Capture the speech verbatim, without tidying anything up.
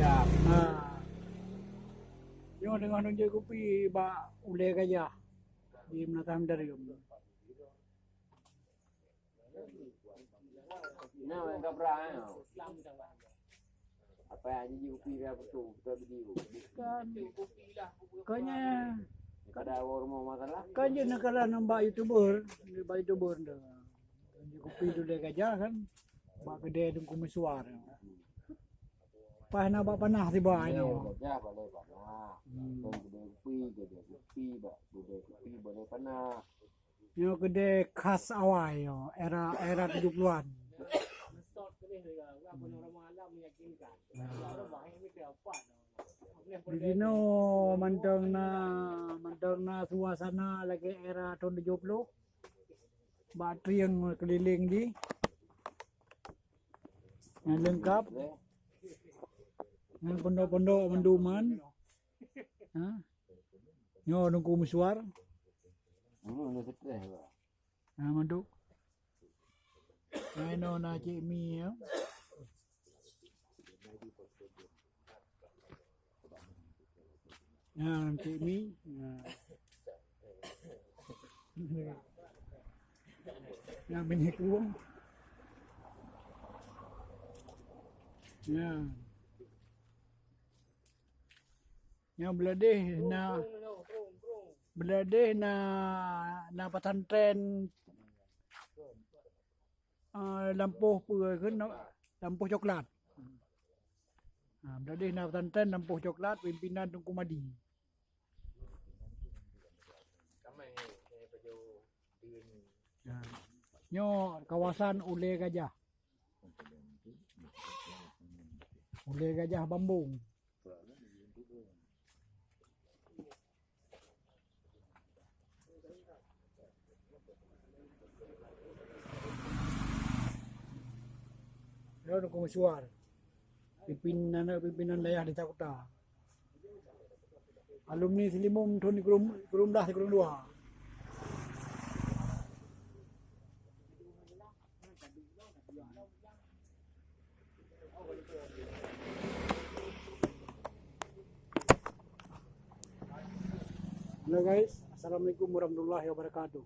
Ya. Ha. Nyoe teungoh neujép kupi bak ulèe gajah di Meunasah Meudareuem. Nah, yang gabra, eh. Apa yang jadi kupi dia betul, betul video. Kan, kanya, Kada ada orang mau masalah. Kan je nak kalah nampak YouTuber, nampak YouTuber dah. Kan je kupi tu dia gajah kan. Bak kedai Teungku Meusyuar. Pas nak bak panah tiba ai Iya, no. Gajah balai panah. Hmm. Kan kedai kupi, kedai kupi, bak kedai kupi balai panah. Nyoe keudè khas awai nyoe, era, era tujuh puluhan. Di sinoe mantong na, mantong na suasana lagèe era thôn tujuh puluh. Bak trieng keulileng jih. Nyang leungkap. Nyan pondok-pondok mandum nyan. Ha? Nyoe Teungku Meusyuar. Dulu ni stres lah. Ha, mandum. Hai no na Cik Mi ya. Ha, Cik Mi. Ha. Ya, minyak ruang. Ya. Nyoe Bladeh na, Bladeh na, na pesantren, eh, lampôh peue kheun, lampôh coklat. Ha, Bladeh na pesantren lampôh coklat, pimpinan Teungku Madi. Ha. Nyoe kawasan Ulèe Gajah. Ulèe Gajah Bambong. Nyoe Teungku Meusyuar, pimpinan, pimpinan dayah Desa Kuta. Alumni Seulimeum thôn sikureueng, sikureueng blah, sikureueng dua. Halo guys, assalamualaikum warahmatullahi wabarakatuh.